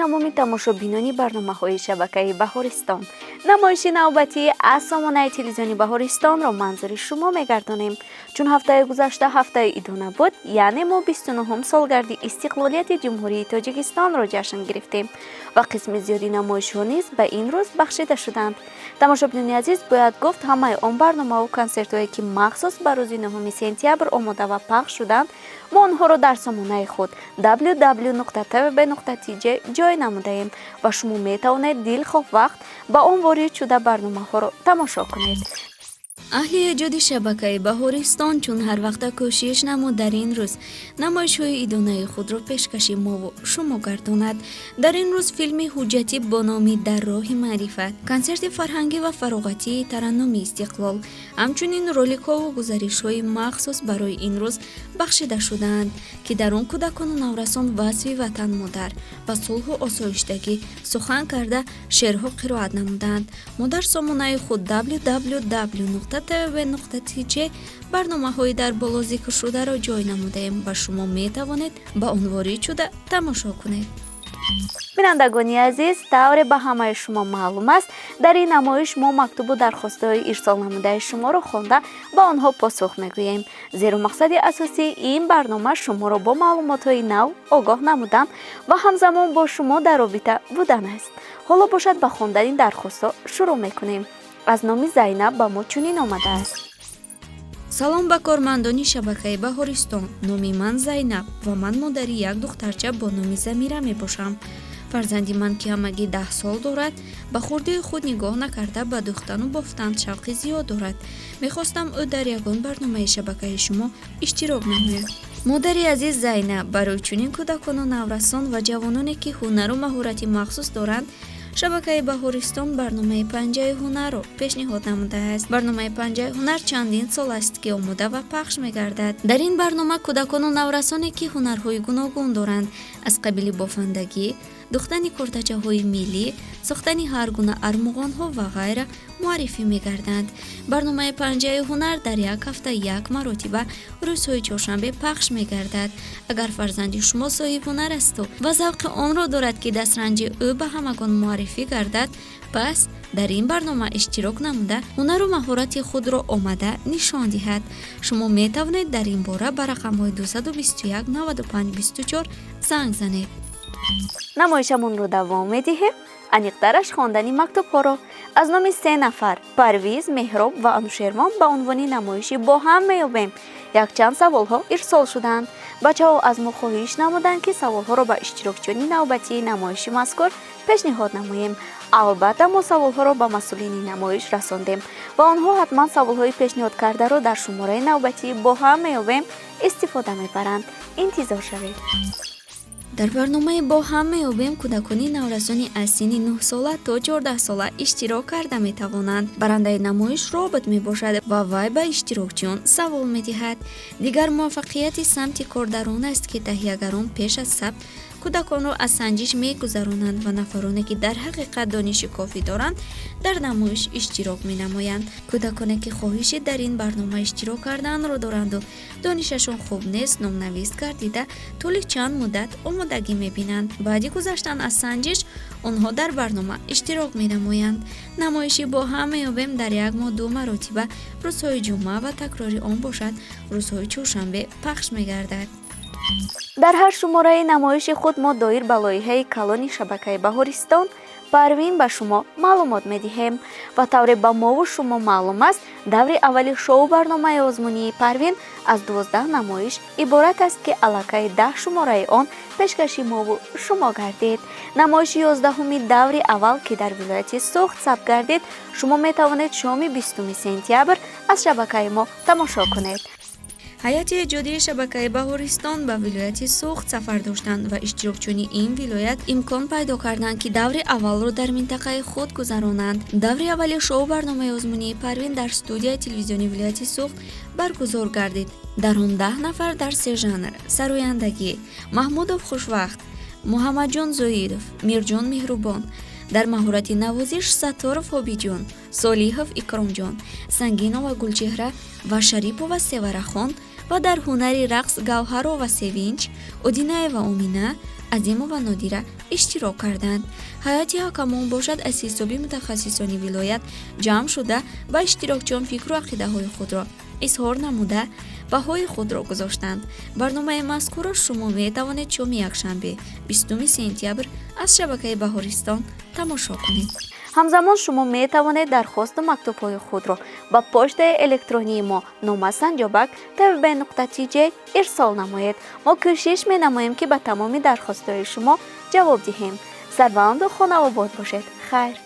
Тамоми тамошобинони барномаҳои шабакаи Баҳористон. Намоиши навбатӣ аз сомонаи телевизиони Баҳористонро манзури шумо мегардонем. Чун ҳафтаи гузашта ҳафтаи идона буд, яъне мо 29-ум солгарди истиқлолияти Ҷумҳурии Тоҷикистонро ҷашн гирифтем ва қисми зиёди намоишҳо низ ба ин рӯз бахшида шуданд. Тамошобинони азиз, бояд гуфт, ҳамаи он барномаву консертҳое, ки махсус ба рӯзи 9 сентябр омода ва пахш шуданд, мо онҳоро дар сомонаи худ www.tvb.tj ҷой намудаем ва шумо метавонед дилхоҳ вақт ба он ворид шуда, барномаҳоро тамошо кунед. Аҳли эҷоди шабакаи Баҳористон чун ҳар вақта кӯшиш намуд дар ин рӯз намоишҳои идонаи худро пешкаши мову шумо гардонад. Дар ин рӯз филми ҳуҷҷатӣ бо номи «Дар роҳи маърифат», консерти фарҳангӣ ва фароғатии «Тараннуми истиқлол», ҳамчунин роликҳову гузаришҳои махсус барои ин рӯз бахшида шудаанд, ки дар он кӯдакону наврасон васфи ватанмодар ва сулҳу осоиштагӣ сухан карда, шеърҳо қироат намуданд. Мо дар сомонаи худ www.tv.tj барномаҳои дар боло зикршударо ҷой намудаем ва шумо метавонед ба он ворид шуда, тамошо кунед. Бинандагони азиз, тавре ба ҳамаи шумо маълум аст, дар ин намоиш мо мактубу дархостҳои ирсол намудаи шуморо хонда, ба онҳо посух мегӯем, зеро мақсади асосии ин барнома шуморо бо маълумотҳои нав огоҳ намудан ва ҳамзамон бо шумо дар робита будан аст. Ҳоло бошад, ба хондани дархостҳо шурӯъ мекунем. Аз номи Зайнаб ба мо чунин омадааст. Салом ба кормандони шабакаи Баҳористон. Номи ман Зайнаб ва ман модари як духтарча бо номи Замира мебошам. Фарзанди ман, ки ҳамагӣ 10 сол дорад, ба хурдии худ нигоҳ накарда, ба дӯхтану бофтан шавқи зиёд дорад. Мехостам ӯ дар ягон барномаи шабакаи шумо иштирок намояд. Модари азиз Зайнаб, барои чунин кӯдакону наврасон ва ҷавононе, ки ҳунару маҳорати махсус доранд, шабакаи Баҳористон барномаи «Панҷаи ҳунарро» пешниҳод намудааст. Барномаи «Панҷаи ҳунар» чандин сол аст, ки омода ва пахш мегардад. Дар ин барнома кӯдакону наврасоне, ки ҳунарҳои гуногун доранд, аз қабили бофандагӣ, дӯхтани куртачаҳои миллӣ, сохтани ҳар гуна армуғонҳо ва ғайра, муаррифӣ мегарданд. Барномаи «Панҷаи ҳунар» дар як ҳафта як маротиба рӯзҳои чоршанбе пахш мегардад. Агар фарзанди шумо соҳибҳунар асту ва завқи онро дорад, ки дастранҷи ӯ ба ҳамагон муаррифӣ гардад, пас дар ин барнома иштирок намуда, ҳунару маҳорати худро омада нишон диҳад. Шумо метавонед дар ин бора ба рақамҳои 221 95 24 занг занед. Намоишамонро давом медиҳем, аниқтараш хондани мактубҳоро. Аз номи се нафар, Парвиз, Меҳроб ва Анушервон, ба унвони намоиши «Бо ҳам меёбем» якчанд саволҳо ирсол шуданд. Бачаҳо аз мо хоҳиш намуданд, ки саволҳоро ба иштирокчиёни навбатии намоиши мазкур пешниҳод намоем. Албатта, мо саволҳоро ба масъулини намоиш расондем ва онҳо ҳатман саволҳои пешниҳодкардаро дар шумораи навбатии «Бо ҳам меёбем» истифода мебаранд. Интизор шавед. Дар барномаи «Бо ҳам меёбем» кӯдакони наврасони аз синни 9-сола то 14-сола иштирок карда метавонанд. Барандаи намоиш робот мебошад ва вай ба иштирокчиён савол медиҳад. Дигар муваффақияти самти кор дар он аст, ки таҳиягарон пеш аз сабт кӯдаконро аз санҷиш мегузаронанд ва нафароне, ки дар ҳақиқат дониши кофӣ доранд, дар намоиш иштирок менамоянд. Кӯдаконе, ки хоҳиши дар ин барнома иштирок карданро доранду донишашон хуб нест, номнавис гардида, тӯли чанд муддат омодагӣ мебинанд. Баъди гузаштан аз санҷиш онҳо дар барнома иштирок менамоянд. Намоиши «Бо ҳам меёбем» дар як моҳ ду маротиба, рӯзҳои ҷумъа ва такрори он бошад рӯзҳои чоршанбе пахш мегардад. Дар ҳар шумораи намоиши худ мо доир ба лоиҳаи калони шабакаи Баҳористон «Парвин» ба шумо маълумот медиҳем. Ва тавре ба мову шумо маълум аст, даври аввали шоу барномаи озмунии «Парвин» аз 12 намоиш иборат аст, ки аллакай 10 шумораи он пешкаши мову шумо гардид. Намоиши 11-уми даври аввал, ки дар вилояти Суғд сабт гардид, шумо метавонед шоми 20 сентябр аз шабакаи мо тамошо кунед. Ҳайати эҷодии шабакаи Баҳористон ба вилояти Суғд сафар доштанд ва иштирокчиёни ин вилоят имкон пайдо карданд, ки даври аввалро дар минтақаи худ гузаронанд. Даври аввали шоу барномаи озмунии «Парвин» дар студияи телевизиони вилояти Суғд баргузор гардид. Дар он 10 нафар дар се жанр сарояндагӣ: Маҳмудов Хушвақт, Муҳаммадҷон Зоидов, Мирҷон Меҳрубон, дар маҳорати навозиш Сатторов Ҳобиҷон, Солиҳов Икромҷон, Сангинова Гулчеҳра ва Шарипова Севарахон. Ва дар ҳунари рақс Гавҳарова Севинч, Одинаева Омина, Азимова Нодира иштирок карданд. Ҳайати ҳакамон бошад, аз ҳисоби мутахассисони вилоят ҷамъ шуда, ба иштирокчиён фикру ақидаҳои худро изҳор намуда, баҳои худро гузоштанд. Барномаи мазкурро шумо метавонед шоми якшанбе, 20 сентябр, аз шабакаи Баҳористон тамошо кунед. Ҳамзамон шумо метавонед дархосту мактубҳои худро ба почтаи электронии мо номасанҷобак tvb.tj ирсол намоед. Мо кӯшиш менамоем, ки ба тамоми дархостҳои шумо ҷавоб диҳем. Сарбаланду хонаобод бошед. Хайр.